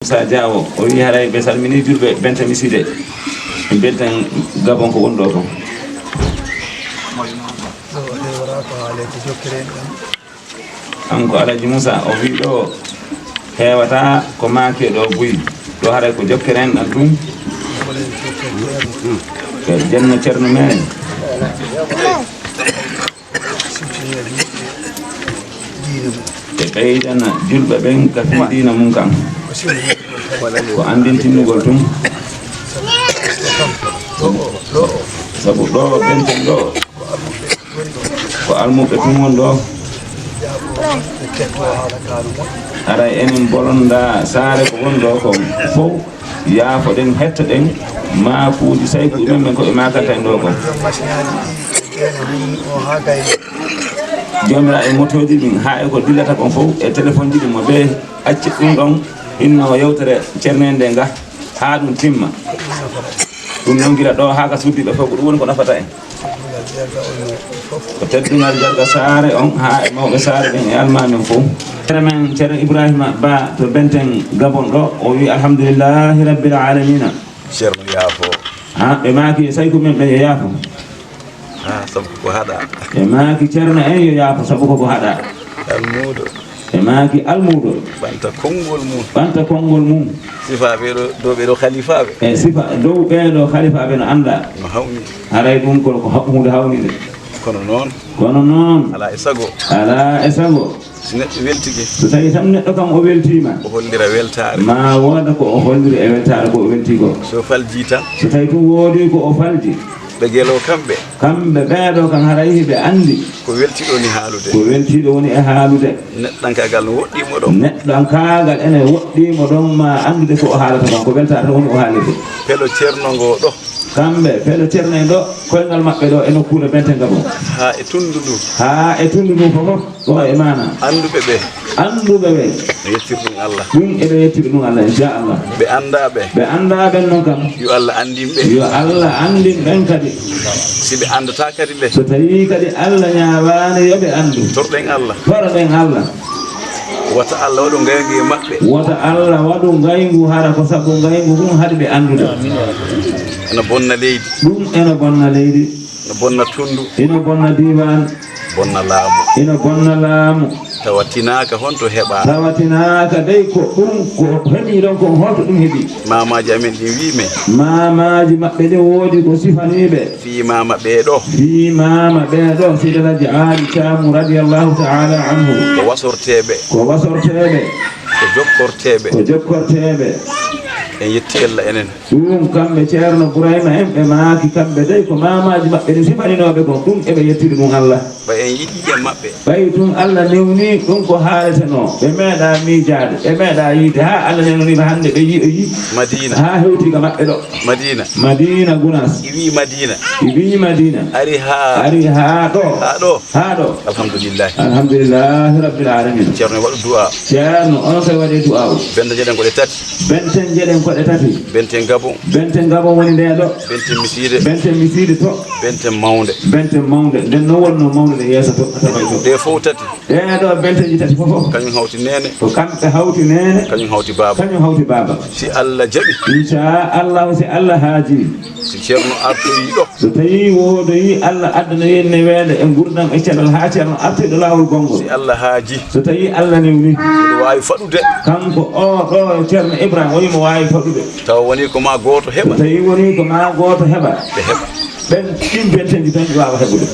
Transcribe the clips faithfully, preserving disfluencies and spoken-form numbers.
Moussa Diawo, o wii haray ɓe salminii julɓe Benten Misiide, Benten Gabon ko woni ɗoo ko. Kanko Alaji Moussa, o wii ɗoo heewata ko maake ɗoo buy, ɗoo haray ko jokkere en ɗan tun. Ko Jenno Cerno men. Ɓe ɓeydana julɓe ɓen ka fii diina mun kan. Ko anndintinnugol tun. Sabu ɗoo Benten ɗoo, ko almuɓɓe tun woni ɗoo. Haray enen bolonda saare ko woni ɗoo kon fow. Yaafoɗen, hettoɗen maakuuji saykuɓe men ɓen ko ɓe maakanta en ɗoo kon. Joomiraaɓe motooji ɗin, haa e ko dillata kon fow, e telefonji ɗin mo ɓe acci ɗum ɗon, hinno yewtere ceernende nga, haa ɗum timma. Ɗum non gila ɗoo haa ka suddiiɓe fow, ko ɗum woni ko nafata en. Ko teddungal Jarga Saare on, haa e mawɓe saare ɓen e almaami on fow. Ceerno men, Ceerno Ibrahima Ba to Benten Gabon ɗoo, o wii, "Alhamdulillahi Rabbil Alamina." Ceerno yaafo. Ha, ɓe maaki sayku men ɓen yo yaafo. Ha, sabu ko haɗa. Ɓe maaki Ceerno en yo yaafo, sabu ko ko haɗa. Almuudo. Ɓe maaki almuudo. Ɓanta konngol mum. Ɓanta konngol mum. Sifa ɓee ɗoo, dow ɓee ɗoo halifaaɓe. E sifa dow ɓee ɗoo halifaaɓe no annda. No hawni. Haray ɗum kono ko haɓ-, huunde hawnide. Kono noon. Kono noon. Alaa e sago. Alaa e sago. So neɗɗo weltike. So tawi tan neɗɗo kam o weltiima. O hollira weltaare. Ma wooda ko o holliri e weltaare ko o welti ko. So falji tan. So tawi tun woodi ko o falji. Ɓe gelo kamɓe. Kamɓe ɓee ɗoo kan haray hiɓe anndi. Ko weltiiɗo woni haalude. Ko weltiiɗo woni e haalude. Neɗɗankaagal no woɗɗii mo ɗon. Neɗɗankaagal ene woɗɗii mo ɗon, ma anndude ko o haalata kon, ko weltaare tan woni o haalirde. Pelo Ceerno ngo ɗo. Kamɓe, pelo Ceerno en ɗo, koyngal maɓɓe ɗo e nokkuure Benten Gabon. Haa e tunndu ndu. Haa e tunndu ndu fof, fof, ko e maana. Annduɓe ɓe. Annduɓe ɓe. Ɓe yettiri ɗum Allah. Ɗum eɓe yettiri ɗum Allah, inchallah. Ɓe anndaa ɓe. Ɓe anndaa ɓen non kam. Yo Allah anndin ɓe. Yo Allah anndin ɓen kadi. Si ɓe anndataa kadi le. So tawii kadi Allah ñaawaani yo ɓe anndu. Torɗen Allah. Torɗen Allah. Wota Allah waɗu ngayngu e maɓɓe. Wota Allah waɗu ngayngu, hara ko sabu ngayngu ɗum haɗi ɓe anndude. Ena bonna leydi. Ɗum ena bonna leydi. Ena bonna tunndu. Ena bonna diiwaan. Bonna laamu. Ena bonna laamu. Tawa tinaaka honto heɓaa. Tawa tinaaka dey ko ɗum ko heɓii ɗon kon, honto ɗum heɓii. Maamaaji amen ɗin wii men. Maamaaji maɓɓe ɗin woodi ko sifanii ɓe. Fii maama ɓee ɗo. Fii maama ɓee ɗo, Seydi El Hadji Aali Caamu radiyallahu ta'ala anhu. Ko wasorteeɓe. Ko wasorteeɓe. Ko jokkorteeɓe. Ko jokkorteeɓe. En yetti Allah enen. Ɗum kamɓe Ceerno Burayma en ɓe maaki kamɓe dey ko maamaaji maɓɓe ɗin sifaninooɓe kon, ɗum eɓe yettiri ɗum Allah. Ɓay en yiɗii e maɓɓe. Ɓay tun Allah newnii ɗum ko haaletenoo. Ɓe meeɗaa miijaade, ɓe meeɗaa yiide, haa Allah newnii ɓe hannde ɓe yi'oyii. Madiina. Haa hewti ka maɓɓe ɗo. Madiina. Madiina Gunaas. I wii Madiina. I wii Madiina. Ari haa. Ari haa ɗo. Haa ɗo. Haa ɗo. Alhamdulillahi. Alhamdulillahi Rabbil Alamina. Ceerno e waɗu du'a. Ceerno, onon kay waɗee du'a o. Benten njeɗen ko ɗe tati. Benten njeɗen ko ɗe tati. Benten Gabon. Benten Gabon woni ndee ɗo. Benten Misiide. Benten Misiide to. Benten Mawnde. Benten Mawnde. Nden non wonnoo mawnde nde yeeso to, tabay to. Ɗe fof tati. Ɗee ɗo benteeji tati fof fof. Kañum hawti neene. Ko kamɓe hawti neene. Kañum hawti baaba. Kañum hawti baaba. Si Allah jaɓi. Inchallahu, si Allah haaji. Si Ceerno artoyi ɗo. So tawii woodoyi Allah addana en neweende e ngurdam e cellal haa Ceerno artoyi ɗo laawol gonngol. Si Allah haaji. So tawii Allah newni. Miɗo waawi faɗude. Kanko o ɗo Ceerno Ibrahima o wi'i mo waawi faɗude. Tawa wonii ko maa gooto heɓa. So tawii wonii ko maa gooto heɓa. Ɓe heɓa. Ɓen ɗin benteeji tan ɓe waawa heɓude.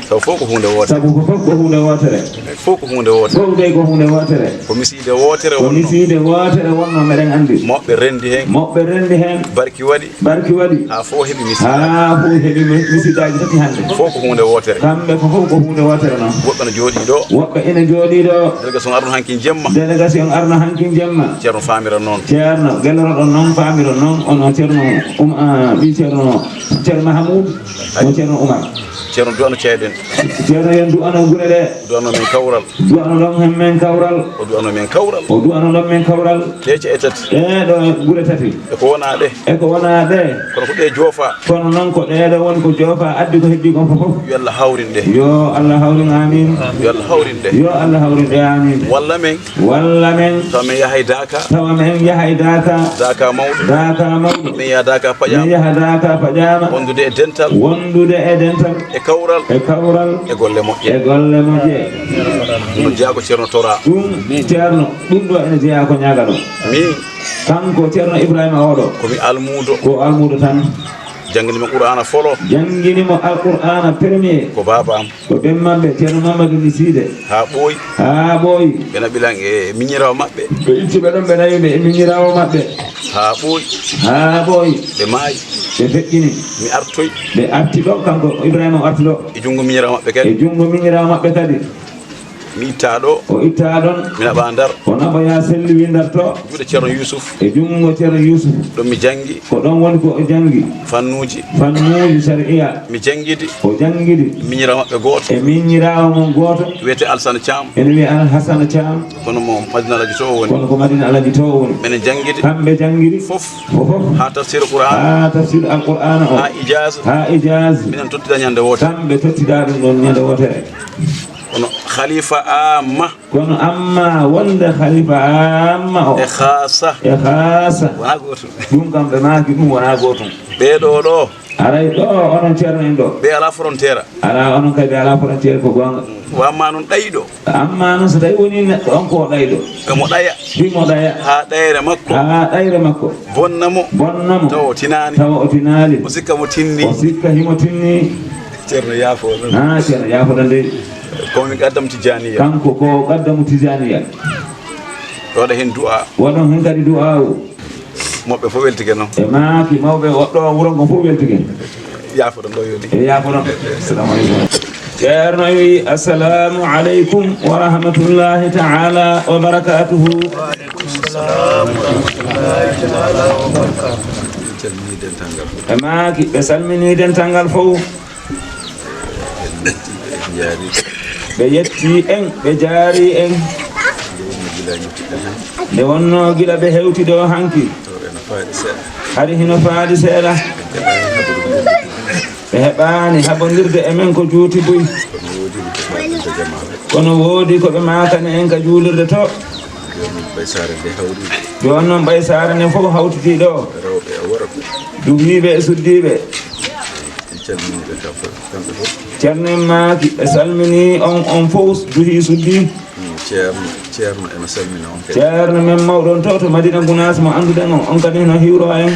Sabu fof ko huunde wootere. Sabu ko fof ko huunde wootere. Fof ko huunde wootere. Fof dey ko huunde wootere. Ko misiide wootere wonnoo. Ko misiide wootere wonnoo, meɗen anndi. Moɓɓe renndi heen. Moɓɓe renndi heen. Barki waɗi. Barki waɗi. Haa fof heɓi misiide. Haa fof heɓi mi-, misiidaaji tati hannde. Fof ko huunde wootere. Kamɓe ko fof ko huunde wootere non. Woɓɓe no jooɗii ɗo. Woɓɓe ina jooɗii ɗo. Délégation arno hankin jemma. Délégation arno hankin jemma. Ceerno faamira noon. Ceerno, gellotoɗon noon, faamiron noon, onon Ceerno Um-, ah, ɓii Ceerno, Ceerno Mahamoud, ko Ceerno Umar. Ceerno du'ano ceeɗen. Ceerno yen du'ano gure ɗe. Du'ano men kawral. Du'ano ɗon hen men kawral. O du'ano men kawral. O du'ano ɗon men kawral. Ɗe ce'e tati. Ɗee ɗo gure tati. E ko wonaa ɗe. E ko wonaa ɗe. Kono ko ɗe joofa. Kono noon ko ɗee ɗo woni ko joofa addi ko heddi kon fof. Yo Allah hawrin ɗe. Yo Allah hawrin, amin. Yo Allah hawrin ɗe. Yo Allah hawrin ɗe, amin. Walla men. Walla men. Tawa men yahay daaka. Tawa men yahay daaka. Daaka mawɗo. Daaka mawɗo. Men yaha daaka paƴaama. Men yaha daaka paƴaama. Wondude e dental. Wondude e dental. E kawral. E kawral. E golle moƴƴe. E golle moƴƴe. Ɗum no jeyaa ko Ceerno toraa. Ɗum Ceerno, ɗum ɗo ene jeyaa ko ñaagano. Min. Kanko Ceerno Ibrahima oɗo. Ko mi almuudo. Ko almuudo tan. Janngini mo Qur'aana folo. Janngini mo Alqur'aana premier. Ko baaba am. Ko ben maɓɓe, Ceerno Mamadou Ni Siide. Haa ɓooyi. Haa ɓooyi. Ɓe naɓi lan e miñiraawo maɓɓe. Ɓe itti ɓe ɗon, ɓe nawi ɓe e miñiraawo maɓɓe. Haa ɓooyi. Haa ɓooyi. Ɓe maayi. Ɓe feƴƴini. Mi artoyi. Ɓe arti ɗo, kanko Ibrahima o arti ɗo. E junngo miñiraawo maɓɓe kadi. E junngo miñiraawo maɓɓe kadi. Mi ittaa ɗo. O ittaa ɗon. Mi naɓa Ndar. O naɓoya selli wi Ndar to. Juuɗe Ceerno Yuusuf. E junngo Ceerno Yuusuf. Ɗon mi janngi. Ko ɗon woni ko o janngi. Fannuuji. Fannuuji sariya. Mi janngidi. O janngidi. Miñiraawo maɓɓe gooto. E miñiraawo mon gooto. Wiyetee Alsana Caam. Ene wiyee Alhasana Caam. Kono mo Madina Alaji to o woni. Kono ko Madina Alaji to o woni. Minen janngidi. Kamɓe janngidi. Fof. Fof. Haa tafsir Qur'aan. Haa tafsir Alqur'aana o. Haa ijaaz. Haa ijaaz. Minen tottida ñande wootere. Kamɓe tottida ɗum ɗon ñande wootere. Kono khalifa amma. Kono amma wonde khalifa amma o. E khaasa. E khaasa. Wonaa gootum. Ɗum kam ɓe maaki ɗum wonaa gootum. Ɓee ɗoo ɗoo. Aray ɗo onon ceerno en ɗo. Ɓe alaa frontière. Alaa, onon kay ɓe alaa frontière, ko goonga. Wa amma noon ɗayɗo. Amma noon so tawi woni neɗɗo on ko ɗayɗo. Emo ɗaya. Himo ɗaya. Haa ɗayre makko. Haa ɗayre makko. Bonna mo. Bonna mo. Tawa o tinaani. Tawa o tinaali. O sikka mo tinni. O sikka himo tinni. Ceerno yaafo noon. Ah, Ceerno yaafo ɗon de. Ko min qaddam Tijaaniya. Kanko ko qaddamu Tijaaniya. Waɗa heen du'a. Waɗon heen kadi du'a o. Moɓɓe fof weltike noon. E maaki mawɓe woɗɗo wuro ngo fof weltike. Yaafoɗon ɗo yoni. E yaafoɗon. Assalamu aleykum. Ceerno wi, "Assalamu aleykum wa rahmatullahi ta'ala wa barakatuhu." Min calminii dental ngal fof. E maaki ɓe salminii dental ngal fof. Ɓe yetti en, ɓe jaari en. Nde wonnoo gila ɓe hewti ɗo hanki. Hari hino faadi seeɗa. Ɓe heɓaani haɓondirde e men ko juuti buy. Kono woodi ko ɓe maakani en ka juulirde to. Jooni noon ɓay saare nde fof hawtitii ɗo. Duhiiɓe e suddiiɓe. En calminii ɓe kamɓe, kamɓe fof. Ceerno en maaki, ɓe salminii on, on fof duhii suddii. Mm, Ceerno, Ceerno ena salmina on kadi. Ceerno men mawɗo on to, to Madina Gunaas mo annduɗen on, on kadi hino hiwro en.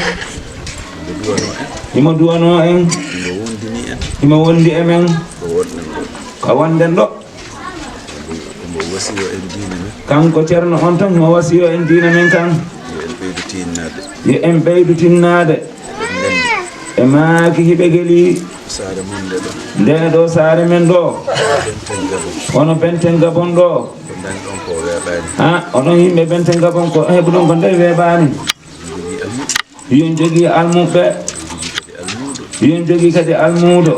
Himo duwanoo en. Himo duwanoo en. Himo wondini en. Himo wondi e men. Ko wonɗen ɗo. Ko wonɗen ɗo. Omo wasiyo en diine men. Kanko Ceerno on tan mo wasiyo en diine men kan. Yo en ɓeydu tinnaade. Yo en ɓeydu tinnaade. Eɗen nganndi. E maaki hiɓe geli. Saare mon nde ɗo. Nde ɗo saare men ɗo. Benten Gabon. Hono Benten Gabon ɗo. Ko ndañɗon ko weeɓaani. Ah, onon yimɓe Benten Gabon ko heɓuɗon ko nde weeɓaani. Jogii almuɓɓe. Yo en jogii almuɓɓe. Yo en jogii kadi almuudo. Yo en jogii kadi almuudo.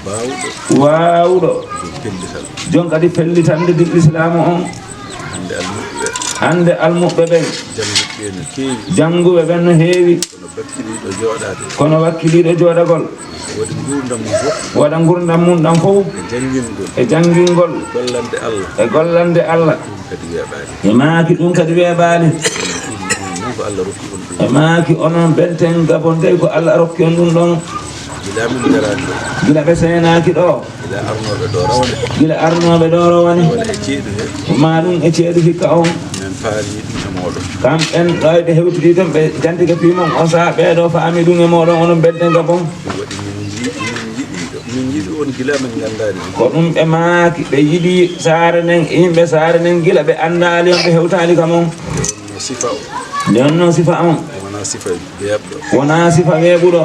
Baawɗo. Waawɗo. Jom pellital. Jom kadi pellitande di-, Islaamu on. Hannde almuɓɓe ɓe. Hannde almuɓɓe ɓe. Jannguɓe ɓe no keewi. Jannguɓe ɓen no heewi. Kono wakkiliiɗo jooɗaade. Kono wakkiliiɗo jooɗagol. Waɗa nguurndam mum fof. Waɗa nguurndam mum ɗam fof. E janngingol. E janngingol. E gollande Allah. E gollande Allah. Ɗum kadi weeɓaani. E maaki ɗum kadi weeɓaani. Ɗum, ɗum, ɗum ko Allah rokki on ɗum. E maaki onon Benten Gabon dey ko Allah rokki on ɗum ɗon. Gila min ngaraani ɗo. Gila ɓe seenaaki ɗo. Gila arnooɓe ɗo rawane. Gila arnooɓe ɗo rawane. Walla e ceeɗu he. Maa ɗum e ceeɗu hikka on. Min paami ɗum e mooɗon. Kamɓen ɗo e ɓe hewtidi toon ɓe jantike fii mon on sahaa ɓee ɗo faami ɗum e mooɗon onon Benten Gabon. Ɗum waɗi min nji-, min njiɗi ɗo. Min njiɗi on gila min nganndaani on. Ko ɗum ɓe maaki ɓe yiɗi saare nden, yimɓe saare nden gila ɓe anndaali on ɓe hewtaali kam on. Nde wonnoo sifa o. Nde wonnoo sifa on. Wonaa sifa weeɓɗo. Wonaa sifa weeɓuɗo.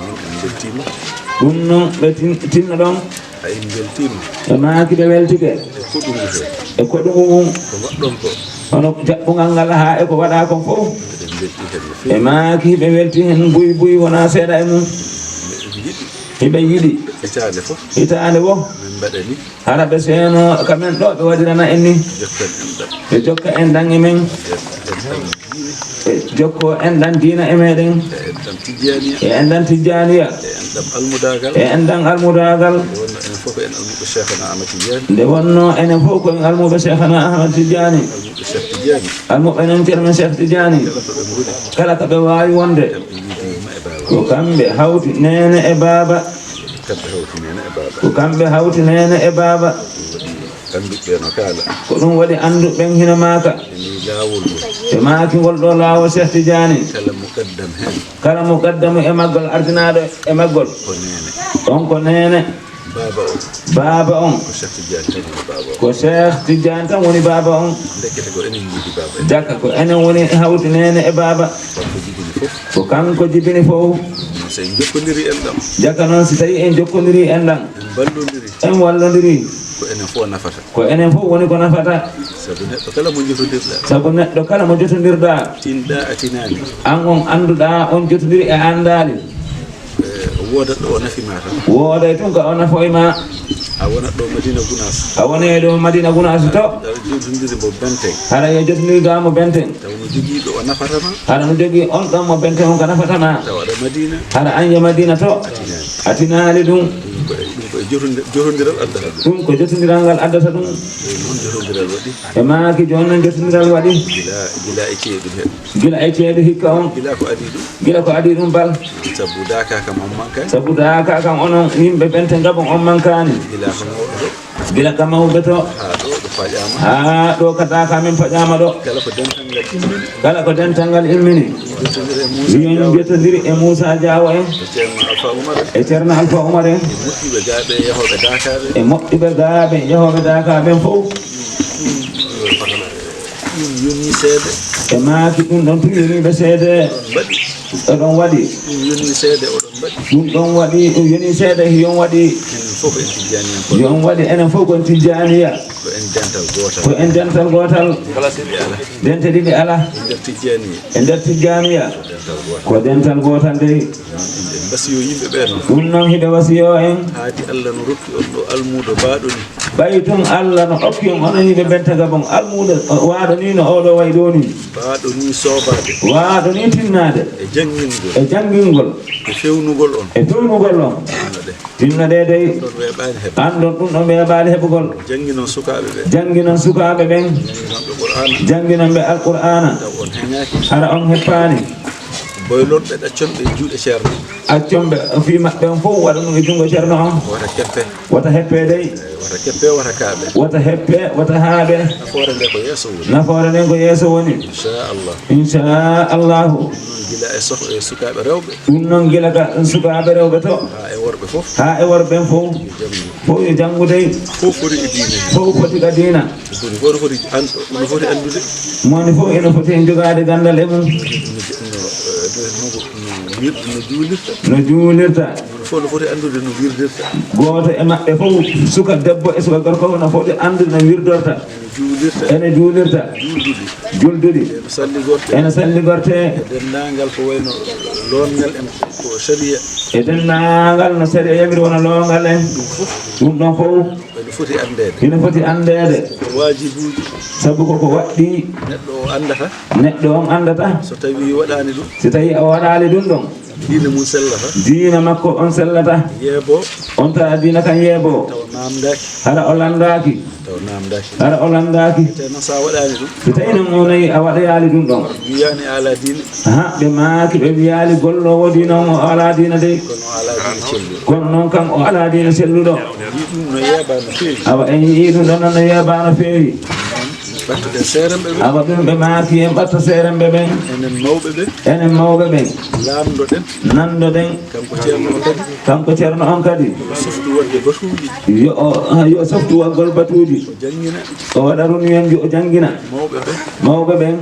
Noon en mbeltiima. Ɗum noon ɓe tin-, tinno ɗon. Ay, en mbeltiima. Ɓe maaki ɓe weltike. E koɗungu he. E koɗungu ngun. Ko waɗɗon ko. Hono jaɓɓungal ngal haa e ko waɗaa kon fof. Eɗen mbeltii heen no feewi. Ɓe maaki ɓe welti heen buy buy wonaa seeɗa e mum. Eɗen njiɗi. Hiɓe yiɗi. Hitaande fof. Hitaande wo. Min mbaɗani. Hara ɓe seeno ka men ɗo, ɓe waɗirana en ni. Jokkan en ɗam. Ɓe jokka en ɗam e men. Jokkan en ɗam. E jokko en ɗam diina e meɗen. E en ɗam Tijjaniya. E en ɗam Tijjaniya. E en ɗam almudaagal. E en ɗam almudaagal. Nde wonno enen fof ko en almuɓɓe Cheikhana Ahmad Tijjani. Nde wonno enen fof ko en almuɓɓe Cheikhana Ahmad Tijjani. Almuɓɓe Cheikh Tijjani. Almuɓɓe enen Ceerno Cheikh Tijjani. Kala to ɓe ngoni. Kala to ɓe waawi wonde. Kamɓe yiidi yumma e baaba. Ko kamɓe hawti neene e baaba. Kamɓe hawti neene e baaba. Ko kamɓe hawti neene e baaba. Ɗum waɗi annduɓe no kaala. Ko ɗum waɗi annduɓe hino maaka. E ndii laawol ngol. E maaki ngol ɗo laawol Cheikh Tijjani. Kala muqaddam heen. Kala muqaddamu e maggol, ardinaaɗo e maggol. Ko neene. On ko neene. Baaba on. Baaba on. Ko Cheikh Tijjani tan woni baaba on. Ko Cheikh Tijjani tan woni baaba on. Ndekkete ko enen njiidi baaba en. Jaka ko enen woni hawti neene e baaba. Kanko jibini fof. Ko kanko jibini fof. Noon so en jokkondirii en ɗam. Jaka noon si tawii en jokkondirii en ɗam. En mballondirii. En wallondirii. Ko enen fof nafata. Ko enen fof woni ko nafata. Sabu neɗɗo kala mo njotondirɗaa. Sabu neɗɗo kala mo jotondirɗaa. Tinɗaa a tinaani. Aan on annduɗaa on jotondiri e anndaali. E, woodat ɗo o nafi ma tan. Wooday tun ka o nafoy ma. A wonat ɗo Madina Gunaas. A wonay ɗo Madina Gunaas to. Aɗa jotondiri mo benten. Hara yo jotondirɗaa mo benten. Taw no jogii ɗo o nafata ma. Hara no jogii on ɗon mo benten on ka nafata ma. Taw aɗa Madina. Hara an yo Madina to. A tinaani. A tinaali ɗum. Ɗum ko e, ɗum ko e jotonde-, jotondiral addata ɗum. Ɗum ko jotondiral ngal addata ɗum. E noon jotondiral waɗi. E maaki jooni noon jotondiral waɗi. Gila, gila e ceeɗu he. Gila e ceeɗu hikka on. Gila ko adii ɗum. Gila ko adii ɗum bal. Sabu daaka kam on mankaani. Sabu daaka kam onon yimɓe bente Gabon on mankaani. Gila ko mawɗo ɗo. Gila ka mawɓe to. Haa ɗo, ɗo paƴaama. Haa ɗo ka daaka men paƴaama ɗo. Kala ko dental ngal immini. Kala ko dental ngal immini. Jotondiri e Muusa Jaawo en. Yo jotondiri e Muusa Jaawo en. E Ceerno Alfa Umar en. E Ceerno Alfa Umar en. E moƴƴuɓe gaaɓe yahooɓe daakaaɓe. E moƴƴuɓe gaaɓe yahooɓe daakaaɓe en fof. Ɗum yonii seede. E maaki ɗum ɗon tun yonii ɓe seede. Oɗon mbaɗi. Oɗon waɗi. Ɗum yonii seede, oɗon mbaɗi. Ɗum ɗon waɗi, ɗum yonii seede, yon waɗi. Enen fof en Tijjaaniyankoɓe. Yon waɗi, enen fof ko en Tijjaaniya. Ko en dental gootal. Ko en dental gootal. Dente ɗiɗi alaa. Dente ɗiɗi alaa. E nder Tijjaaniya. E nder Tijjaaniya. Ko dental gootal. Ko dental gootal dey. En mbasiyoo yimɓe ɓee noon. Ɗum noon hiɓe wasiyoo en. Haadi Allah no rokki on ɗo almuudo baaɗo ni. Ɓay tun Allah no okki on onon yimɓe bente Gabon almuudo waaɗo ni no oo ɗo wayi ɗoo ni. Baaɗo ni soobaade. Waaɗo ni tinnaade. E janngingol. E janngingol. E fewnugol on. E fewnugol on. Tinno ɗe. Tinno ɗe dey. Ɗon weeɓaani heɓde. An ɗon ɗum ɗon weeɓaali heɓugol. Jannginon sukaaɓe ɓe. Jannginon sukaaɓe ɓen. Jannginon ɓe Qur'aana. Jannginon ɓe Alqur'aana. Taw on heñaaki. Hara on heppaani. Boylon ɓe, ɗaccon ɓe e juuɗe Ceerno. Accon ɓe fii maɓɓe on fof waɗa ɗum e junngo Ceerno on. Wota keppe. Wota heppe dey. Wota keppe, wota kaaɓe. Wota heppe, wota haaɓe. Nafoore nde ko yeeso woni. Nafoore nden ko yeeso woni. Inchallah. Inchallahu. Ɗum noon gila e soh-, e sukaaɓe rewɓe. Ɗum noon gila ka sukaaɓe rewɓe to. Haa e worɓe fof. Haa e worɓe ɓen fof. Yo janngu. Fof yo janngu dey. Fof foti e diine. Fof foti ka diina. Ɗum fof no foti an-, no foti anndude. Moni fof ene foti heen jogaade ganndal e mum. No, no, no, no, no wir-, no juulirta. No juulirta. Moni fof no foti anndude no wirdirta. Gooto e maɓɓe fof, suka debbo e suka gorko, no foti anndude no wirdorta. Ene juulirta. Ene juulirta. Juulduɗi. Julduɗi. Ene salligorte. Ene salligorte. E denndaangal ko wayno loongal en ko sariya. E denndaangal no sariya yamiri wona loongal en. Ɗum fof. Ɗum ɗon fof. Ene foti anndeede. Ene foti anndeede. Ko waajibuuji. Sabu ko ko waɗɗii. Neɗɗo o anndata. Neɗɗo on anndata. So tawii waɗaani ɗum. So tawii o waɗaali ɗum ɗon. Diine mum sellata. Diine makko on sellata. Yeebo. On tawa diine kan yeebo. Tawa naamndaaki. Hara o lanndaaki. Tawa naamndaaki. Hara o lanndaaki. Te noon so a waɗaani ɗum. So tawii noon o nayi a waɗoyaali ɗum ɗon. Wiyaani a alaa diine. Haa, ɓe maaki, ɓe wiyaali golloowo diina on, o alaa diina dey. Kono o alaa diina celluɗo. Kono noon kan, o alaa diina celluɗo. En njii ɗum no yeebaa no feewi. Awa, en njii ɗum ɗon no yeebaa no feewi. Ɓattuɗen seeremɓe ɓen. Awa, ɗum ɓe maaki, en ɓatto seeremɓe ɓen. Enen mawɓe ɓen. Enen mawɓe ɓen. Laamndoɗen. Nandoɗen. Kanko Ceerno on kadi. Kanko Ceerno on kadi. Softu waɗde batuuji. Yo o, yo softu waɗgol batuuji. O janngina. O waɗa runiyanji, o janngina. Mawɓe ɓen. Mawɓe ɓen.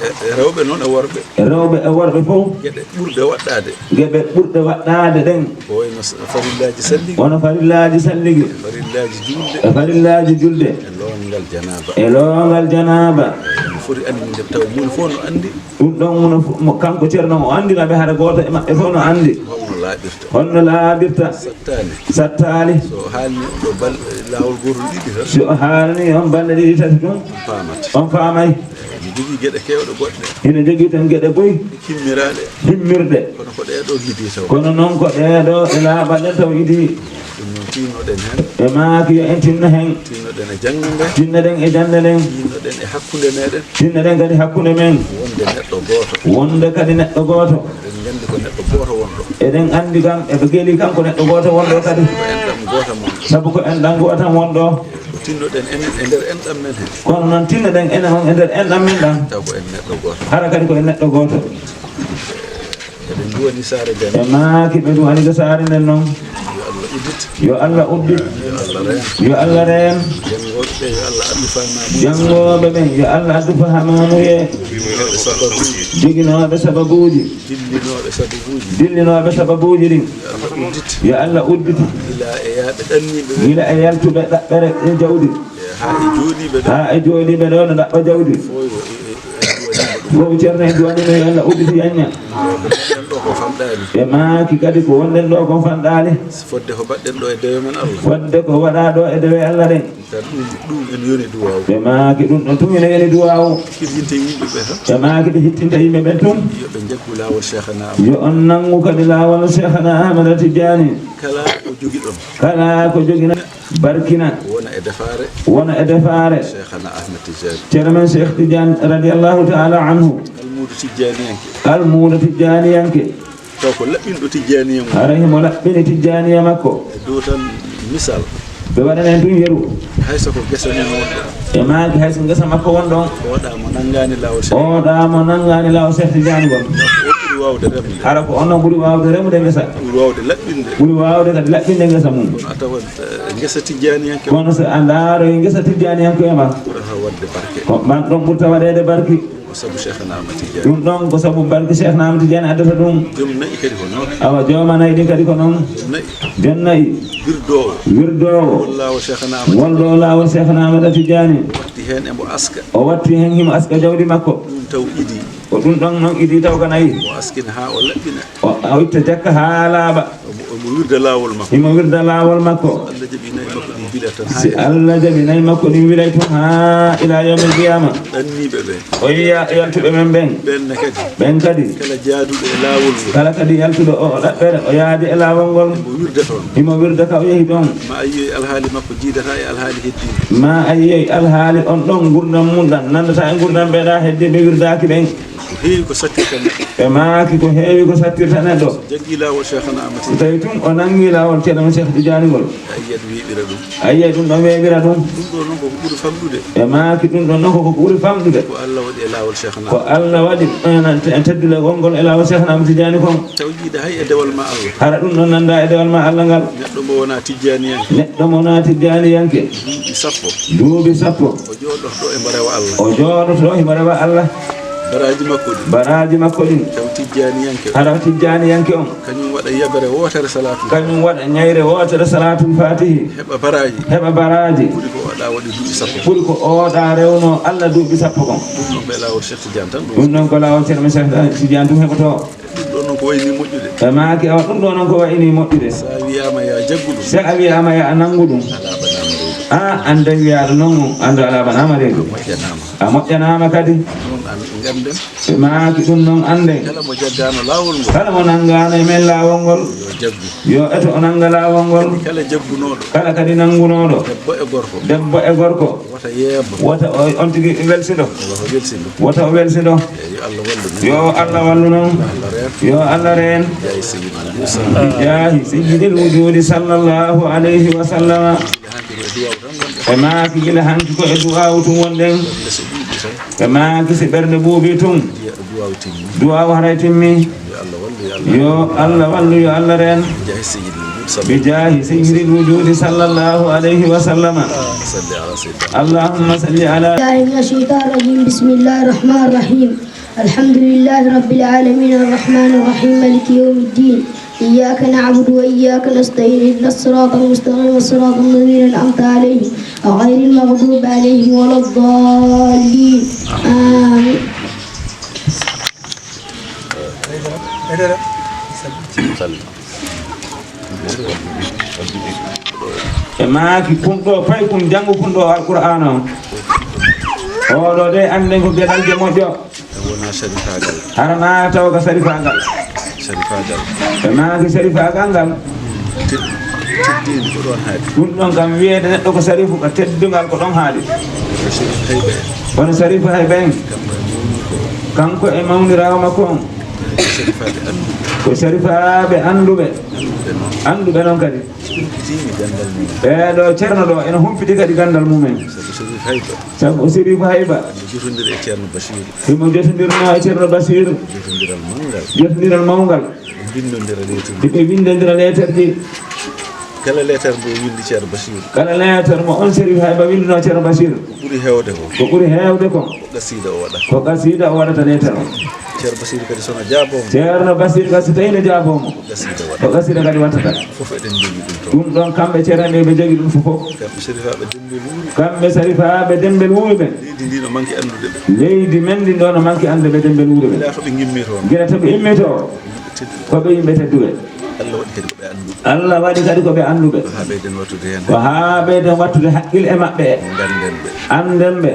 E, e rewɓe noon e worɓe. E rewɓe e worɓe fof. Geɗe ɓurɗe waɗɗaade. Geɗe ɓurɗe waɗɗaade ɗen. Ko wayno s-, farillaaji salligi. Wano farillaaji salligi. Farillaaji juulde. E farillaaji julde. E loongal janaaba. E loongal janaaba. No foti anndinde taw moni fof no anndi. Ɗum ɗon mo, mo kanko Ceerno o anndina ɓe hara gooto e maɓɓe fof no anndi. Holno Laaɓirta. Honno laaɓirta? Sattaali. Sattaali. So o haalni on ɗo bal-, laawol gootol ɗiɗi tan. Si o haalni on balɗe ɗiɗi tati tun, on faamata. On faamay. Ene jogii geɗe keewɗe goɗɗe. Ene jogii tan geɗe buy. Himmiraaɗe. Himmirɗe. Kono ko ɗee ɗoo idii taw. Kono noon ko ɗee ɗoo e laaɓal ɗen taw idii. Ɗum noon tinnoɗen heen. Ɓe maaki yo en tinno heen. Tinnoɗen e jannde nde. Tinnoɗen e jannde nden. Tinnoɗen e hakkunde meɗen. Tinnoɗen kadi hakkunde men. Wonde neɗɗo gooto. Wonde kadi neɗɗo gooto. Eɗen nganndi ko neɗɗo gooto wonɗo. Eɗen anndi kam, eɓe geli kam ko neɗɗo gooto wonɗo kadi. Ko enɗam gootam wonɗo. Sabu ko enɗam gootam wonɗo. Ko tinnoɗen enen e nder enɗam men heen. Kono noon tinnoɗen enen on e nder enɗam men ɗam. Taw ko en neɗɗo gooto. Hara kadi ko en neɗɗo gooto. Eɗen duwani saare nden. Ɓe maaki ɓe duwani ko saare nden noon. Yo Allah uddit. Yo Allah uddit. Yo Allah reen. Yo Allah reen. Janngooɓe ɓe, yo Allah addu faamaamuye. Janngooɓe ɓen, yo Allah addu faamaamuye. Joginooɓe sababuuji. Joginooɓe sababuuji. Dillinooɓe sababuuji. Dillinooɓe sababuuji ɗin. Yo Allah uddit. Yo Allah uddit. Gila e yaaɓe ɗanniiɓe ɓe. Gila e yaltuɓe ɗaɓɓere e jawdi. E haa e jooɗiiɓe ɗo. Haa e jooɗiiɓe ɗo no ɗaɓɓa jawdi. Fof yo e, e, e duwaniima ɗum. Fof ceerno en duwaniima yo Allah uddit yanña. Ko wonɗen ɗo ko famɗaani. Ɓe maaki kadi ko wonɗen ɗo ko famɗaani. Fodde ko mbaɗɗen ɗo e dewe men Allah. Fodde ko waɗaa ɗo e dewe Allah ɗen. Tan ɗum, ɗum ene yoni duwaaw. Ɓe maaki ɗum ɗon tun ene yoni duwaaw. Hirjinte yimɓe ɓe tan. Ɓe maaki ɓe hittinta yimɓe ɓen tun. Yo ɓe njaggu laawol Cheikhana Ahmad. Yo on nanngu kadi laawol Cheikhana Ahmada Tijjaani. Kala ko jogiɗon. Kala ko jogina barkina. Wona e defaare. Wona e defaare. Cheikhana Ahmad Tijjaani. Ceerno men Cheikh Tidiane radiyallahu ta'ala anhu. Almuudo Tijjaaniyanke. Almuudo Tijjaaniyanke. Taw ko laɓɓinɗo Tijjaaniya mum. Hara himo laɓɓini Tijjaaniya makko. E dow tan misal. Ɓe waɗana en tun yeru. Hay so ko gesa mum wonɗo. E maaki hay so ngesa makko wonɗon. Oɗa mo nanngaani laawol Cheikh. Oɗa mo nanngaani laawol Cheikh Tidiane ngol. O ɓuri waawde remde. Hara ko onon ɓuri waawde remude ngesa. Ɓuri waawde laɓɓinde. Ɓuri waawde kadi laɓɓinde ngesa mum. Kono a tawat, eh, ngesa Tijjaaniyanke. Kono so a ndaaroy ngesa Tijjaaniyanke e ma. Ɓurata waɗde barke. Ko man ɗon ɓurta waɗeede barki. Ko sabu Cheikhana Ahmad Tijjaani. Ɗum ɗon ko sabu barke Cheikhana Ahmad Tijjaani addata ɗum. Joom na'i kadi ko noon. Awa, jooma na'i ɗin kadi ko noon. Joom na'i. Joom na'i. Wirdoowo. Wirdoowo. Won laawol Cheikhana Ahmad. Won ɗo laawol Cheikhana Ahmad Tijjaani. O watti heen emo aska. O watti heen himo aska jawdi makko. Ɗum taw idii. Ko ɗum ɗon noon idii taw ko nayi. O askina haa o laɓɓina. O, o itta jakka haa laaɓa. Omo, omo wirda laawol makko. Himo wirda laawol makko. So Allah jaɓi na'i makko ɗin wila tan haa. Si Allah jaɓi na'i makko ɗin wilay tun haa ila yawmil qiyama. Ɗanniiɓe ɓe. O yiya yaltuɓe men ɓen. Ɓen ne kadi. Ɓen kadi. Kala jaaduɗo e laawol ngol. Kala kadi yaltuɗo o, o ɗaɓɓere, o yaadi e laawol ngol. Omo wirda toon. Himo wirda ka o yehi ɗon. Ma a yiyoy alhaali makko jiidata e alhaali heddiiɓe. Ma a yiyoy alhaali on ɗon ngurdam mum ɗan nandata e ngurdam ɓe ɗa heddiiɓe wirdaaki ɓen. Ko heewi ko sattirta neɗɗo. Ɓe maaki ko heewi ko sattirta neɗɗo. Jaggi laawol Cheikhana Ahmad. So tawi tun o nangi laawol Ceerno men Cheikh Tidiane ngol. A yiyat weeɓira ɗum. A yiyay ɗum ɗon weeɓira ɗum. Ɗum ɗo noon ko ko ɓuri famɗude. Ɓe maaki ɗum ɗon noon ko ko ɓuri famɗude. Ko Allah waɗi e laawol Cheikhana. Ko Allah waɗi, eh, en teddule wongol e laawol Cheikhana Ahmad Tidiane kon. Taw jiida hay e dewal ma Allah. Hara ɗum ɗon nanda e dewal ma Allah ngal. Neɗɗo mo wona Tijjaaniyanke. Neɗɗo mo wona Tijjaaniyanke. Duuɓi sappo. Duuɓi sappo. O jooɗoto e mbo rewa Allah. O jooɗoto himo rewa Allah. Baraaji makko ɗin. Baraaji makko ɗin. Taw Tijjaaniyanke. Hara Tijjaaniyanke on. Kañum waɗa yabere wootere salaatul. Kañum waɗa ñayre wootere salaatul faatihi. Heɓa baraaji. Heɓa baraaji. Ɓuri ko oɗa waɗi duuɓi sappo. Ɓuri ko oɗa rewno Allah duuɓi sappo kon. Ɗum ɗon ko e laawol Cheikh Tidiane tan ɗum. Ɗum ɗon ko laawol Ceerno Cheikh Tidiane ɗum heɓoto. Ɗum ɗo noon ko wayni moƴƴude. Ɓe maaki, awa, ɗum ɗo noon ko wayni moƴƴude. So a wiyaama yo a jaggu ɗum. So a wiyaama yo a nanngu ɗum. A laaɓanaama reedu. A, aan de wiyaaɗo noon, aan de a laaɓanaama reedu. A moƴƴanaama. A moƴƴanaama kadi. Ɗum noon an-, ngannden. Ɓe maaki ɗum noon annden. Kala mo jaggaano laawol ngol. Kala mo nanngaano e men laawol ngol. Yo jaggu. Yo eto o nannga laawol ngol. Kala jaggunooɗo. Kala kadi nanngunooɗo. Debbo e gorko. Debbo e gorko. Wota yeebo. Wota o, on tigi welsido. Wota welsido. Wota o welsido. Eyi, yo Allah wallu men. Yo Allah wallu non. Yo Allah reen. Yo Allah reen. Jaahi Sayyidil Wujudi. Jaahi Sayyidil Wujudi sallallahu alayhi wa sallama. Hannde ko e duwaaw tan wonɗen. Ɓe maaki gila hanki ko e duwaaw tun wonɗen. Ɓernde so ɓuuɓi tan. Ɓe maaki si ɓernde ɓuuɓi tun. Duwaaw timmi. Duwaaw haray timmi. Yo Allah wallu, yo Allah. Yo Allah wallu, yo Allah reen. Bi jaahi Sayyidil Wujudi sallallahu. Bi jaahi Sayyidil Wujudi sallallahu alayhi wa sallama. Salli ala Sayyidina. Allahumma salli ala. بالله من الشيطان الرجيم. بسم الله الرحمن الرحيم. الحمد لله رب العالمين الرحمن الرحيم مالك يوم الدين. إياك نعبد وإياك نستعين. اهدنا الصراط المستقيم صراط الذين أنعمت عليهم غير المغضوب عليهم ولا الضالين. آمين. Salli. Ɓe maaki, kun ɗo, pay kun janngu kun ɗo Alqur'aana on. Oɗo de, annden ko geɗal je moƴƴo. E wona sarifaagal. Hara na taw ka sarifaagal. Sarifaagal. Ɓe maaki sarifaagal ngal. Te-, teddeendi ko ɗon haaɗi. Ɗum ɗon kam wiyeede neɗɗo ko sarifu, ka teddungal ko ɗon haaɗi. Ko sarifu hayɓe. Kono sarifu hayɓe en. Kanko e mawniraawo makko on. Ko sarifaaɓe annduɓe. Ko sarifaaɓe annduɓe. Annduɓe noon. Annduɓe noon kadi. Humpitiimi ganndal mum. Ɓeeɗo ceerno ɗo ene humpiti kadi ganndal mum en. Sabu Sharif Hayba. Sabu Sharif Hayba. Ene jotondiri e Ceerno Basiiru. Himo jotondirno e Ceerno Basiiru. Jotondiral manngal. Jotondiral mawngal. Ɓe mbinndondira leetarji. Hiɓe winndondira leetarji. Kala leetar mbo winndi Ceerno Basiiru. Kala leetar mo on Sharif Hayba winndunoo Ceerno Basiiru. Ko ɓuri heewde ko. Ko ɓuri heewde ko. Ko qasiida o waɗata. Ko qasiida o waɗata leetar o. Ceerno Basiiru kadi so no jaaboo mo. Ceerno Basiiru kadi so tawii no jaaboo mo. Ko qasiida waɗata. Ko qasiida kadi waɗata. Fof eɗen njogii ɗum toon. Ɗum ɗoon kamɓe ceerno ɓe, ɓe njogii ɗum fof fof. Kamɓe sarifaaɓe Dembel Wuuri. Kamɓe sarifaaɓe Dembel Wuuri ɓe. Leydi ndi no manki anndude ɓe. Leydi men ndin ɗo no manki anndude ɓe Dembel Wuuri ɓe. Gila to ɓe ngimmi toon. Gila to ɓe immi toon. Ko ɓe yimɓe tedduɓe. Allah waɗi kadi ko ɓe annduɓe. Allah waɗi kadi ko ɓe annduɓe. Ko haa ɓeyden wattude heen. Ko haa ɓeyden wattude haqqille e maɓɓe. Ngannden ɓe. Annden ɓe.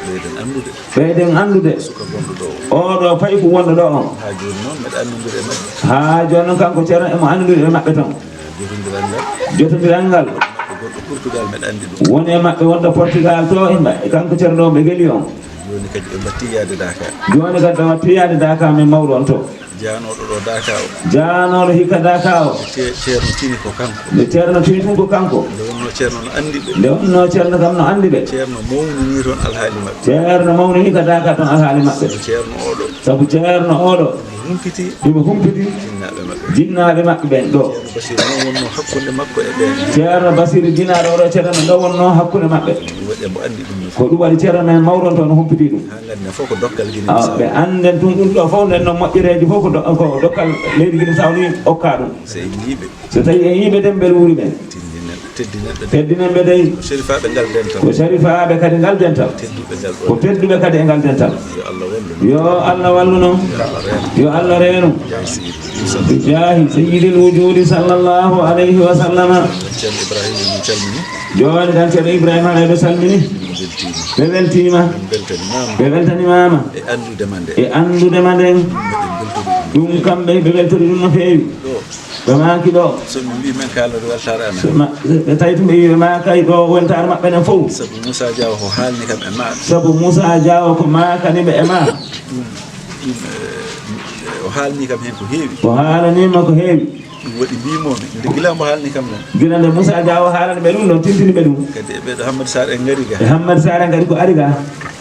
Ɓeyden anndude. Ɓeyden anndude. Suka gonɗo ɗo o. Oɗo payi ko wonɗo ɗo on. Haa jooni noon meɗa anndondiri e maɓɓe. Haa jooni noon kanko ceerno emo anndondiri e maɓɓe toon. Jotondiral ngal. Jotondiral ngal. Maɓɓe gonɗo Portugal meɗa anndi ɗum. Woni e maɓɓe wonɗo Portugal to e mba-, e kanko ceerno ɗo ɓe geli on. Jooni kadi ɓe mbattii yahde Dakar. Jooni kadi ɓe mbattii yahde Dakar, men mawɗo on to. Jaanooɗo ɗo Daaka o. Jaanooɗo hikka Daaka o. Nde ce-, ceerno tini ko kanko. Nde ceerno tini tun ko kanko. Nde wonnoo ceerno no anndi ɓe. Nde wonnoo ceerno kam no anndi ɓe. Ceerno mawnini toon alhaali maɓɓe. Ceerno mawnini ka Daaka toon alhaali maɓɓe. Sabu ceerno oɗo. Sabu ceerno oɗo. Himo humpiti. Himo humpiti. Jinnaaɓe maɓɓe. Jinnaaɓe maɓɓe ɓen ɗo. Ceerno Basiiru noon wonnoo hakkunde makko e ɓeen. Ceerno Basiiru jinaaɗo oɗo ceerno no wonnoo hakkunde maɓɓe. Ɗum waɗi mbo anndi ɗum. Ko ɗum waɗi ceerno men mawɗo on toon no humpiti ɗum. Haa ngannden fof ko dokkal Gine Bissau. Ɓe annden tun ɗum ɗo fof, nden noon moƴƴereeji fof ko do-, ko dokkal leydi Gine Bissau ni okka ɗum. So en yii ɓe. So tawi en yii ɓe Dembel Wuuri ɓen. Teddinen, teddinen ɓe. Teddinen ɓe dey. Ko sarifaaɓe ngal dental. Ko sarifaaɓe kadi ngal dental. Tedduɓe ngal ɗo. Ko tedduɓe kadi e ngal dental. Yo Allah wallu. Yo Allah wallu noon. Yo Allah reenu. Yo Allah reenu. Jaahi Seydi. Bi jaahi Sayyidil Wujuudi sallallahu alayhi wa sallama. Ceerno Ibrahima min calmini. Jooni tan Ceerno Ibrahima Haray ɓe salmini. Min mbeltiima. Ɓe weltiima. Min mbeltanimaama. Ɓe weltanimaama. E anndude ma nde. E anndude ma nden. Ɗum kamɓe ɓe weltori ɗum no feewi. Ɗo. Ɓe maaki ɗo. So ɓe mbii men kaalori weltaare amen. So ma-, ɓe tawi tun ɓe wii ɓe maakay ɗo weltaare maɓɓe nden fof. Sabu Moussa Diaw ko haalni kam e ma. Sabu Moussa Diaw ko maakani ɓe e ma. Ɗum, ɗum, eh, o haalni kam heen ko heewi. O haalanii ma ko heewi. Ɗum waɗi mbiimoomi, nde gila mbo haalni kam noon. Gila nde Moussa Diaw haalani ɓe ɗum ɗon, tintini ɓe ɗum. Kadi e ɓeeɗo Hammadi Sarr en ngari ga. E Hammadi Sarr en ngari ko ari ga.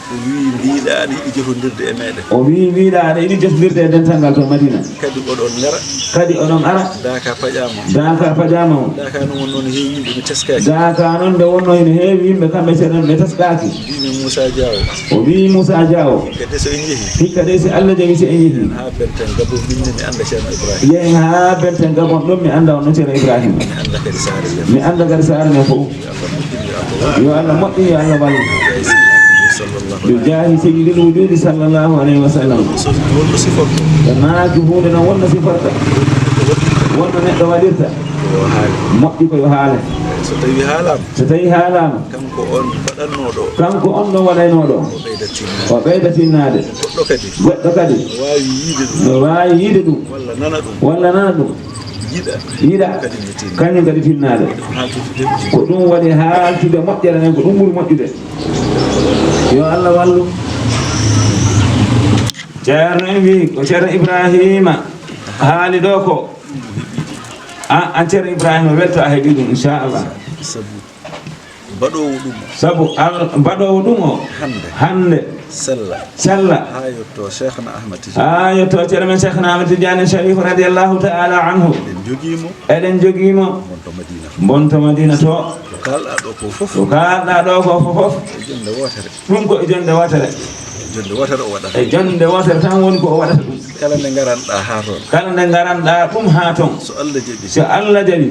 O wii, mbiiɗa aɗa yiɗi jotondirde e meeɗen. O wii, mbiiɗa aɗa yiɗi jotondirde e dental ngal to Madina. Kadi oɗon ngara. Kadi oɗon ara. Daaka paƴaama. Daaka paƴaama o. Daaka noon wonnoo no heewi yimɓe, mi teskaaki. Daaka noon nde wonnoo ene heewi yimɓe, kamɓe ceerno ɓe teskaaki. Mbiimi Moussa Diaw. O wii Moussa Diaw. Hikka de so en yehi. Hikka de si Allah jaɓi si en yehi. Haa Benten Gabon min ne mi annda Ceerno Ibrahima. Yehen haa Benten Gabon ɗon mi annda on Ceerno Ibrahima. Mi annda kadi saare nden. Mi annda kadi saare nden fof. Yo Allah moƴƴin, yo Allah wallu. Bi jaahi Sayyidil Wujuudi sallallahu alayhi wa sallam. Ɓe maaki huunde noon wonno siforta. Wonno neɗɗo waɗirta. Moƴƴi ko yo haale. So tawi haalaama. So tawi haalaama. Kanko on waɗannooɗo. Kanko on ɗon waɗaynooɗo. O ɓeyda tinnaade. O ɓeyda tinnaade. Goɗɗo kadi. Goɗɗo kadi. No waawi yiide ɗum. No waawi yiide ɗum. Walla nana ɗum. Walla nana ɗum. Yiɗa. Yiɗa. Kadi no tinna. Kañum kadi tinnaade. Ɗum haaltude. Ko ɗum waɗi haaltude moƴƴere nden, ko ɗum ɓuri moƴƴude. Yo Allah wallu. Ceerno en wi ko Ceerno Ibrahima haali ɗo ko. A, an Ceerno Ibrahima welto a heɓi ɗum, inchallah. Sabu Baɗoowo ɗum o. Sabu al-, baɗoowo ɗum o. Hannde. Hannde. Sella. Sella. Haa yetto Cheikhna Ahmad Tidiane. Haa yetto ceerno men Cheikhna Ahmad Tidiane Sharif radiyallahu ta'ala anhu. Eɗen njogii mo. Eɗen njogii mo. Mon to Madina. Mon to Madina to. Ko kaalɗaa ɗo ko fof. Ko kaalɗaa ɗo ko fof. E jonnde wootere. Ɗum ko e jonnde wootere. E jonnde wootere o waɗata. E jonnde wootere tan woni ko o waɗata ɗum. Kala nde ngaranɗaa haa toon. Kala nde ngaranɗaa ɗum haa toon. So Allah jaɓi. So Allah jaɓi.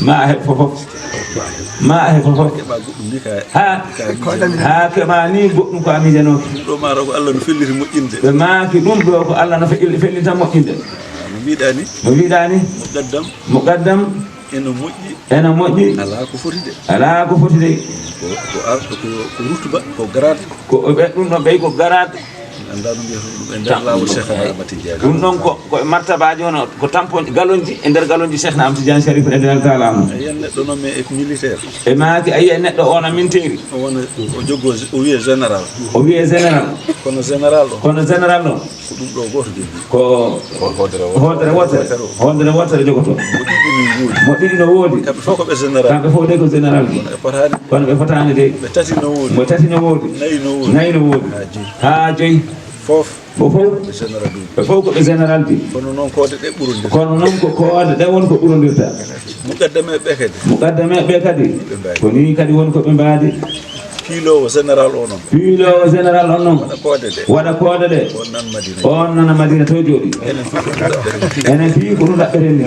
Ma a heɓ fof. Ma a heɓ fof. Ma a heɓ fof. Keɓa goɗɗum ni ka, haa, ka miijanoki. Haa keɓa ni goɗɗum ko a miijanoki. Ɗum ɗo maaro ko Allah no felliti moƴƴinde. Ɓe maaki ɗum ɗo ko Allah no fe-, fellita moƴƴinde. No mbiɗa ni. No mbiɗa ni. Muqaddam. Muqaddam. Ene moƴƴi. Ene moƴƴi. Alaa ko foti de. Alaa ko foti de. Ko, ko, ko, ko rutuba, ko garaat. Ko ɓe ɗum ɗon ɓey ko garaat. Anndaa ɗum mbiyata ɗum e nder laawol Cheikh Ahmad Tidiane. Ɗum ɗon ko, ko e martabaaji hono ko tampoñ galonji e nder galonji Cheikh Ahmad Tidiane Sharif radiyallahu taala anhu. A yiyan neɗɗo noon mais e militaire. E maaki a yiya neɗɗo o na minteeri. O wona, o joggo, o wiye général. O wiye général. Kono général ɗo. Kono général ɗo. Ko ɗum ɗo gooto joggi. Ko hoodere wootere. Hoodere wootere. Hoodere wootere jogoto. Mo ɗiɗi min ngoodi. Mo ɗiɗi no woodi. Kamɓe fof ko ɓe général. Kamɓe fof de ko général ji. Ɓe potaani. Kono ɓe fotaani de. Ɓe tati no woodi. Ɓe tati no woodi. Nayi no woodi. Nayi no woodi. Haa joyi. Haa joyi. Fof. Fof fof. Ɓe général uji. Ɓe fof ko ɓe général ji. Kono noon koode ɗe ɓurondirta. Kono noon ko koode ɗe won ko ɓurondirta. Muqaddame ɓe kadi. Muqaddame ɓe kadi. Ɓe mbaadi. Ko nii kadi woni ko ɓe mbaadi. Piiloowo général o noon. Piiloowo général on noon. Waɗa koode ɗe. Waɗa koode ɗe. On nan Madina. On nana Madina to jooɗi. Enen fof ko ɗum ɗaɓɓeten. Enen fii ko ɗum ɗaɓɓeten ni.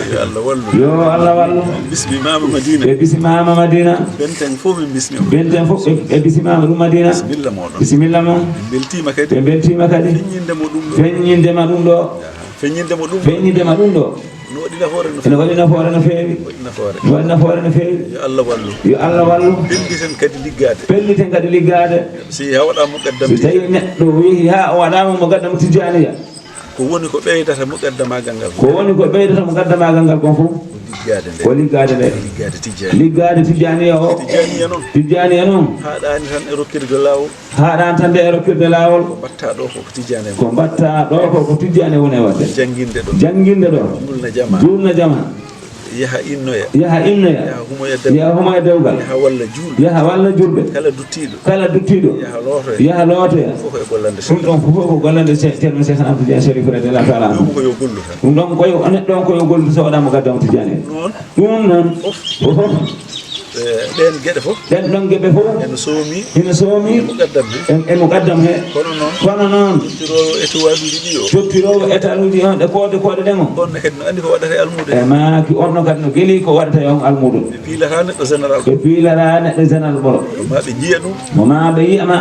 Yo Allah wallu. Yo Allah wallu. Bismimaama Madina. Ɓe bisimaama Madina. Benten fof min bismi on. Benten fof ɓe, ɓe bisimaama ɗum Madina. Bisimilla moɗon. Bisimilla mon. Ɓe mbeltiima kadi. Ɓe mbeltiima kadi. Feññinde mo ɗum ɗo. Feññinde ma ɗum ɗo. Feññinde mo ɗum ɗo. Feññinde ma ɗum ɗo. No waɗi nafoore no feewi. No waɗi nafoore no feewi. Waɗi nafoore. No waɗi nafoore no feewi. Yo Allah wallu. Yo Allah wallu. Pelliten kadi liggaade. Pelliten kadi liggaade. Si a waɗa muqaddam. Si tawi neɗɗo yehi haa o waɗaama muqaddam Tijaniya. Ko woni ko ɓeydata muqaddamagal ngal. Ko woni ko ɓeydata muqaddamagal ngal kon fof. Ko liggaade nde. Ko liggaade nde. Liggaade Tijani. Liggaade Tijaniya o. Tijaniya noon. Tijaniya noon. Haaɗaani tan e rokkirde laawol. Haaɗaani tan de e rokkirde laawol. Ko mbaɗtaa ɗo ko ko Tijani en. Ko mbaɗtaa ɗo ko ko Tijani woni e waɗde. Jannginde ɗo. Jannginde ɗo. Juulna jama. Juulna jama. Yaha innoya. Yaha innoya. Yaha humoya dewgal. Yaha humoya dewgal. Yaha walla juulɓe. Yaha walla juulɓe. Kala duttiiɗo. Kala duttiiɗo. Yaha lootoya. Yaha lootoya. Fof e gollande. Ɗum ɗon fof ko gollande Ce-, Ceerno Cheikh Ahmad Tidiane Sharif radiyallahu taala anhu. Ɗum ko yo gollu tan. Ɗum ɗon ko yo neɗɗo on ko yo gollu so waɗaama muqaddam Tijani. Noon. Ɗum noon. Fof. Fof. Eh, ɗeen geɗe fof. Ɗeen ɗon geɗe fof. Ene soomi. Ene soomi. E muqaddam he. E, e muqaddam he. Kono noon. Kono noon. Jottiroowo étoiluuji ɗi o. Jottiroowo étoiluuji on, ɗe koode, koode ɗen o. On ne kadi no anndi ko waɗata e almuudo. E maaki on no kadi no geli ko waɗata e on almuudo. Ɓe piilata neɗɗo général. Ɓe piilata neɗɗo général ɓolo. Mo maa ɓe njiya ɗum. Mo maa ɓe yiya ma.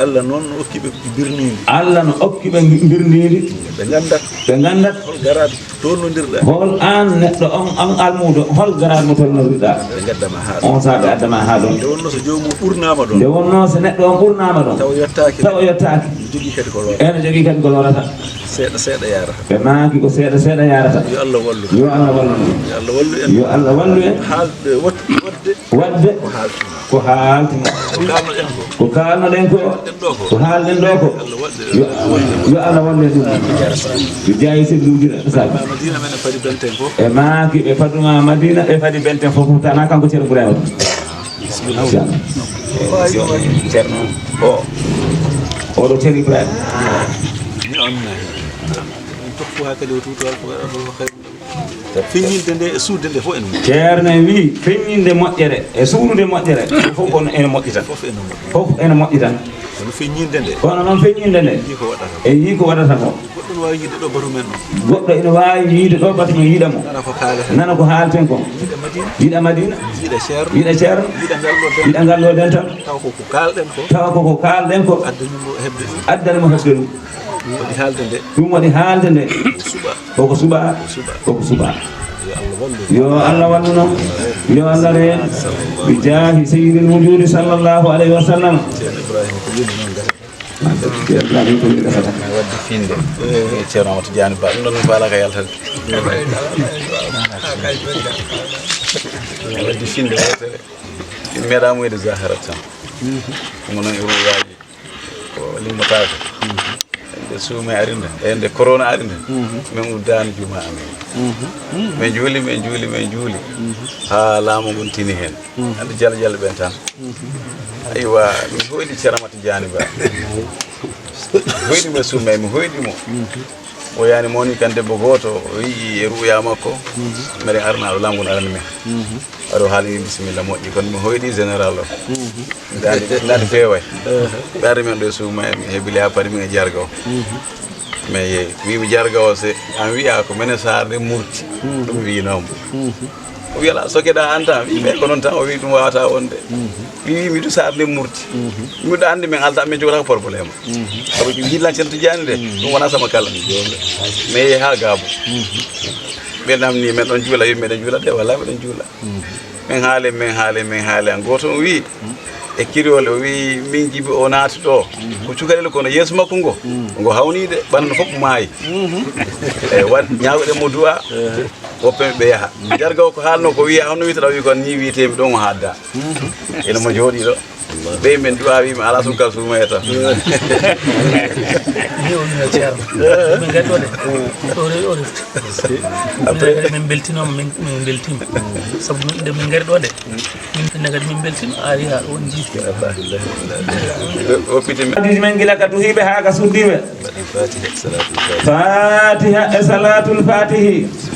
Allah noon no okki ɓe mbirniindi. Allah no okki ɓe mbirniindi. Ɓe nganndat. Ɓe nganndat. Hol garaadu tolnondirɗaa? Hol aan neɗɗo on, on almuudo, hol garaadu mo tolnondirɗaa? Ɓe ngadda ma haa ɗoon. On sahaa ɓe adda ma haa ɗoon. Nde wonnoo so joomum ɓurnaama ɗoon. Nde wonnoo so neɗɗo on ɓurnaama ɗoon. Tawa yottaaki. Tawa yottaaki. Ene jogii kadi ko lorata. Ene jogii kadi ko lorata. Seeɗa seeɗa yaarata. Ɓe maaki ko seeɗa seeɗa yaarata. Yo Allah wallu. Yo Allah wallu. Yo Allah wallu en. Yo Allah wallu en. Haalde waɗ-, waɗde. Waɗde. Ko haalti. Ko haalti. Ko kaalnoɗen ko. Ko kaalnoɗen ko. Ɗen ɗo ko. Ko haalɗen ɗo ko. Allah waɗde. Yo, yo Allah wallu en ɗum. Yo jaayi sirruuji ɗe saabi. Madina men e fadi benten fof. E maaki ɓe faduma Madina, ɓe fadi benten fof, tana kanko Ceerno Ibrahima. Bismillah. Ceerno. O. Oɗo Ceerno Ibrahima. Ni on. Tokku haa kadi o tuuto alko, alko, alko. Feññinde nde e suuɗde nde fof ene moƴƴi. Ceerno en wii, feññinde moƴƴere e suuɗude moƴƴere, ɗum fof kono ene moƴƴi tan. Fof ene moƴƴi. Fof ene moƴƴi tan. Kono feññinde nde. Kono noon feññinde nde. Yii ko waɗata. E yii ko waɗata ko. Goɗɗo no waawi yiide ɗo batu men ɗo. Goɗɗo ene waawi yiide ɗo batu men yiɗa mo. Nana ko kaaleten. Nana ko haalten ko. Yiɗa Madina. Yiɗa Madina. Yiɗa Ceerno. Yiɗa Ceerno. Yiɗa ngal ɗo dental. Yiɗa ngal ɗo dental. Tawa ko ko kaalɗen ko. Tawa ko ko kaalɗen ko. Addani mo heɓde ɗum. Addani mo heɓde ɗum. Waɗi haalde nde. Ɗum waɗi haalde nde. Suɓa. Koko suɓa. Suɓa. Koko suɓa. Yo Allah wallu. Yo Allah wallu noon. Yo Allah reen. Bi jaahi sayyidil wujudi sallallahu alayhi wa sallam. Ceerno Ibrahima ko woni noon gasa. Ceerno Ibrahima ko woni gasa tan. Wadde finde. Ceerno Amadou Tidiane Ba. Ɗum ɗon mi faalaka yaltade. Wadde finde wootere. Mi meeɗaa muyde zahara tan. Ɗum noon e ruwaaji. Ko limmotaake. Nde suume ari nde, e nde corona ari nde, min uddaani juma amin. Min juuli, min juuli, min juuli. Haa laamu ngun tini heen. Andi jala jala ɓen tan. Aywa, mi hoyɗi Ceerno Amadou Tidiane Ba. Mi hoyɗi mo e suume, mi hoyɗi mo. O yani mawni kan debbo gooto, o yi'i e ru'ya makko, mbeɗen arana ɗo laamu ngun arani men. Aɗo haali bisimilla moƴƴi, kono mi hoyɗi général o. Ndaade, ndaade feeway. Ɓe ardi men ɗo e suudu ma, mi heɓi le a paɗi min e jarga o. Mais wiimi jarga o, se an wiya ko mene Saar nde murti. Ɗum wiinoomo. O wiya la sokeɗa an tan, wi ɓe ko noon tan, o wi ɗum wawata wonde. Wi wi mi du Saar nde murti. Miɗo anndi min alta, min jogata ko problème. Sabu ko jillan Ceerno Tijaani de, ɗum wona sama kala. Mais yehi haa Gaabo. Ɓe namni, "Men ɗon juula?" Wi, "Meɗen juula de, wallaahi meɗen juula." Men haali, men haali, men haali. An gooto on wi, e kiriwol, o wi, "Min jibi o naati ɗo ko cukalel, kono yeeso makko ngo, ngo hawni de, ɓandu fof maayi." E, wa-, ñaagoɗen mo du'a, woɓɓe ɓe yaha. Jarga o ko haalno ko wiya, hono wiyata ɗo, wi kon ni wiyetemi ɗon o haadda. Ene mo jooɗi ɗo. Ɓey men du'a, wi mi ala sukal suumoye tan. Ni o wino ceerno. Min ngari ɗo de. Ɗo re-, o refti. Après min beltinooma, min, min beltima. Sabu min, nde min ngari ɗo de. Min kadi min beltima, ari ha ɗo on jiifi. O piti men. Hadis men gila ka duhiiɓe ha ka suddiiɓe. Fatiha e salatul fatihi. Fatiha e salatul fatihi.